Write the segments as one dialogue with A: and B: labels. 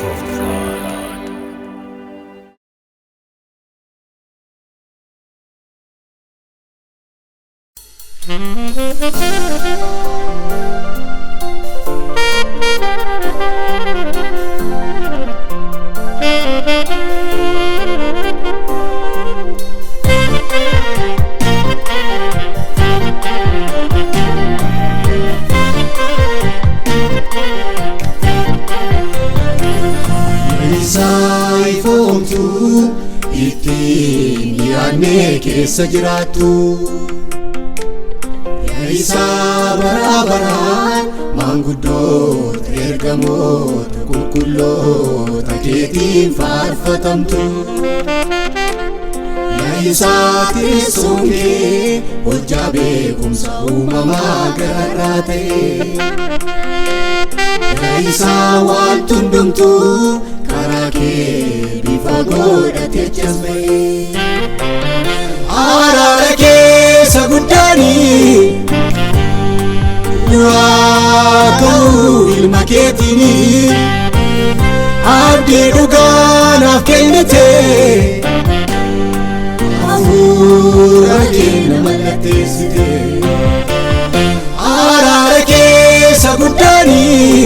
A: of God.
B: Isaayifoomtu ittiin yaadnee keessa jiraattu. Isaa bara baraan maanguddoota ergamoota qulqulloota keetiin faarfatamtu. Isaa teessoon kee hojjaa beekumsa uumamaa gararraa ta'e. Isaa waan hundumtuu karaa kee bifa godhatee jazba'e. Araara keessa guddaanii du'aa ka'uu ilma keetiini abdii dhugaa naaf kennite hafuura kee na mallatteessite. Araara keessa guddaanii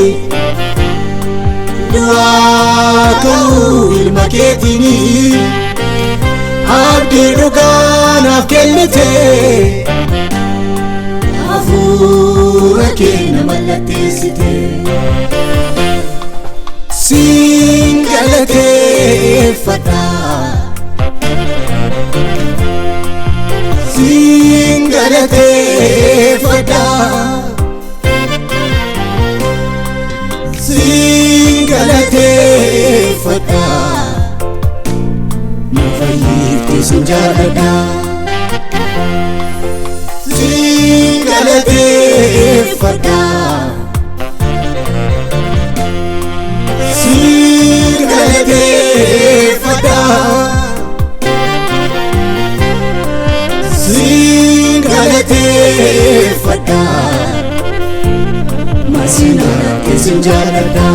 B: du'aa ka'uu ilma keetiini abdii dhugaa naaf kennite hafuura kee na mallatteessite. Siin galateeffadha, siin galateeffadha, siin galateeffadha. Na fayyifte sin jaalladha. Siin galateeffadha, siin galateeffadha, siin galateeffadha. Masinaa sin jaalladha.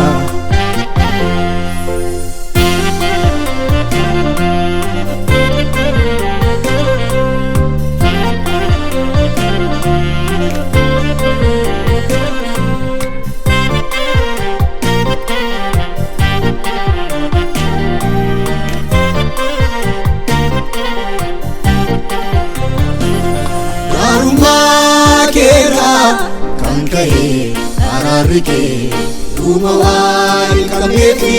B: Gaarummaa keerraa kan ka'e araarri kee dhuma waan hin qabneefi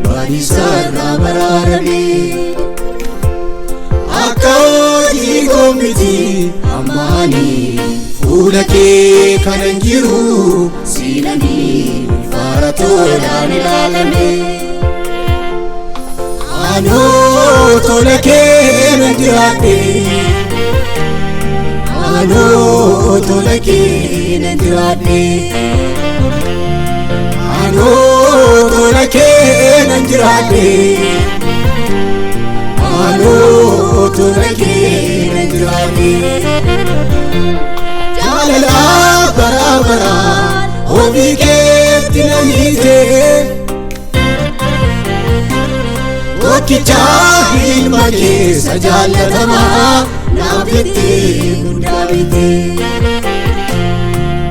B: badiisarraa baraarame. Akka hojii koo miti ammaani fuula kee kanan jiru siinanii faara tolaan ilaalame. Anoo tola kee nan jiraadhe. Anoo tola kee nan jiraadhe. Anoo tola kee nan jiraadhe. Anoo tola kee nan jiraadhe. Jaalala bara baraan ofii keetti na hiite. Tokkicha ilma keessa jaallatamaa naaf jettee guddaa miti.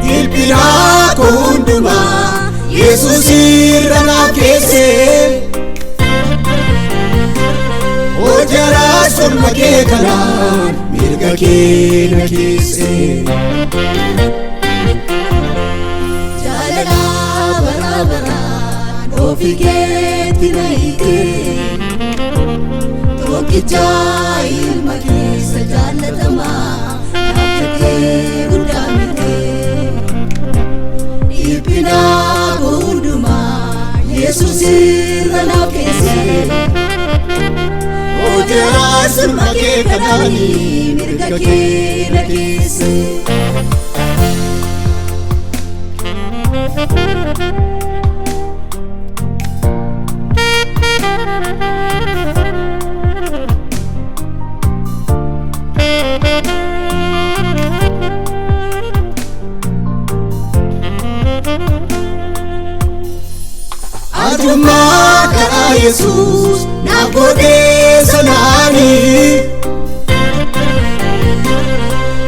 B: Dhiphina koo hundumaa Yesuus irra naaf keesse. Hojjara solma kee kanaan mirga kee na keesse.
C: Jaalala bara baraan ofii keetti na hiite. Tokkicha ilma keessa jaallatamaa naaf jettee guddaa miti. Dhiphina koo hundumaa Yesuus irra naaf keesse.
B: Hojjara solma kee kanaan
C: Mirga kee na keesse.
B: Arjummaa karaa Yesuus naaf godhee sanaanii.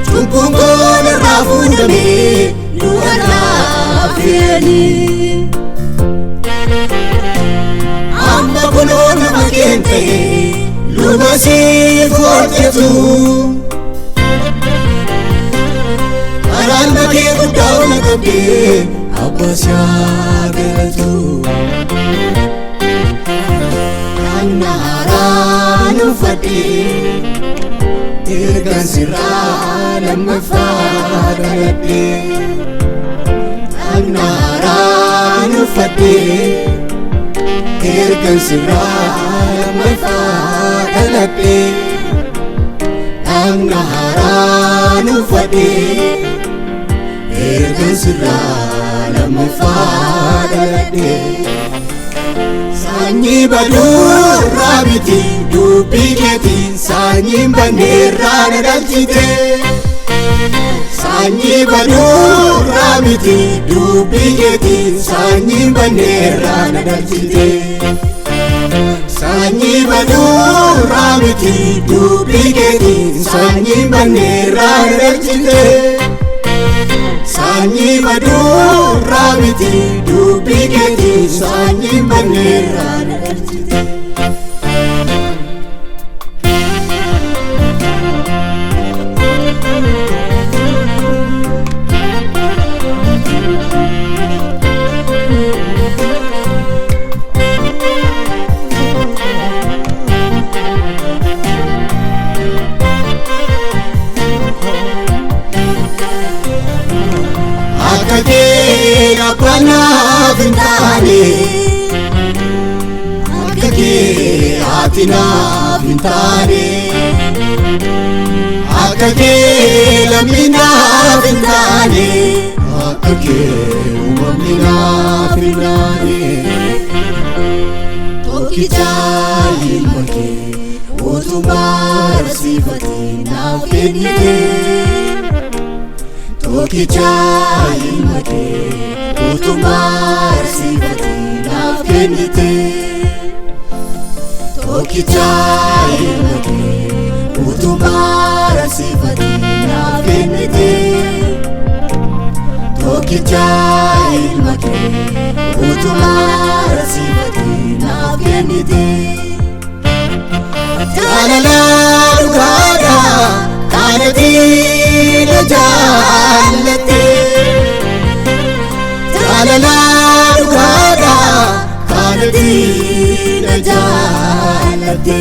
B: Cubbuun koo narraa fuudhamee du'a naaf fe'anii. Amma kunoo nama keen ta'e luba siif hojjetu. Karaan makee guddaa ol qabdee abbaa si haa galatu. Dhagna haaraan uffadhee ergaan sirraa lammaffaa dhaladhee. Dhagna haaraan uffadhee ergaan sirraa lammaffaa dhaladhee. Dhagna haaraan uffadhee ergaan sirraa lammaffaa dhaladhee. Sanyii baduurraa miti dubbii keetiin sanyiin banneerraa na dhalchite. Sanyii baduurraa miti dubbii keetiin sanyiin banneerraa na dhalchite. Sanyii baduurraa miti dubbii keetiin sanyiin banneerraa na dhalchite. Sanyii baduurraa miti dubbii keetiin sanyiin banneerraa na dhalchite. Akka kee abbaan naaf hin taane, akka kee haati naaf hin taane, akka kee lammi naaf hin taane, akka kee uumamni naaf hin taane. Tokkicha ilma kee utumaa barsiifatee naaf kennite. Tokkicha ilma kee utumaa barsiifatee naaf kennite. Tokkicha ilma kee utumaa barsiifatee naaf kennite. Tokkicha ilma kee utumaa barsiifatee naaf kennite. Jaalala dhugaadha kanatti na jaallatte. Jaalala dhugaadha kanatti na jaallatte.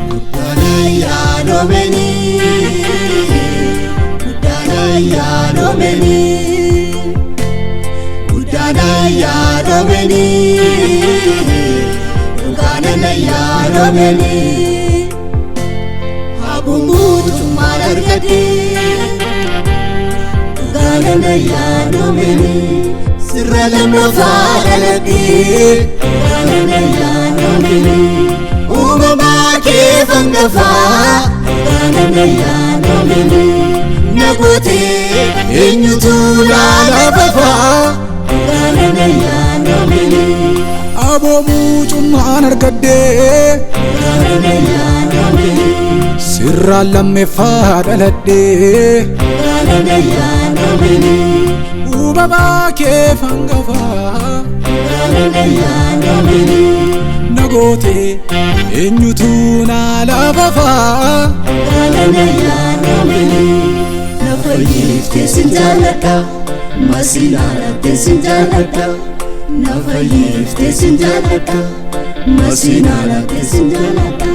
B: Guddaan ayyaanoomeni, guddaan ayyaanoomeni, guddaan ayyaanoomeni, dhugaan ayyaanoomeni. Abumuutummaan argadhee dhugaan ayyaanoomeni. Sirra lammaffaa dhaladhee dhugaan ayyaanoomeni. Uumamaa kee fangafaa dhugaan ayyaanoomeni. Na gootee eenyutu laala fafaa dhugaan ayyaanoomeni.
A: Aboomucummaan argadhee
B: Dhugaan ayyaanoomeni.
A: sirraan lammeeffaa dhaladhee
B: Dhugaan ayyaanoomeni.
A: uumamaa kee fangafaa
B: Dhugaan ayyaanoomeni.
A: na gootee eenyutu na lafafaa
B: Dhugaan ayyaanoomeni. Na fayyiftee sin jaalladha, masiinaadhattee sin jaalladha. Na fayyiftee sin jaalladha, masiinaadhattee sin jaalladha.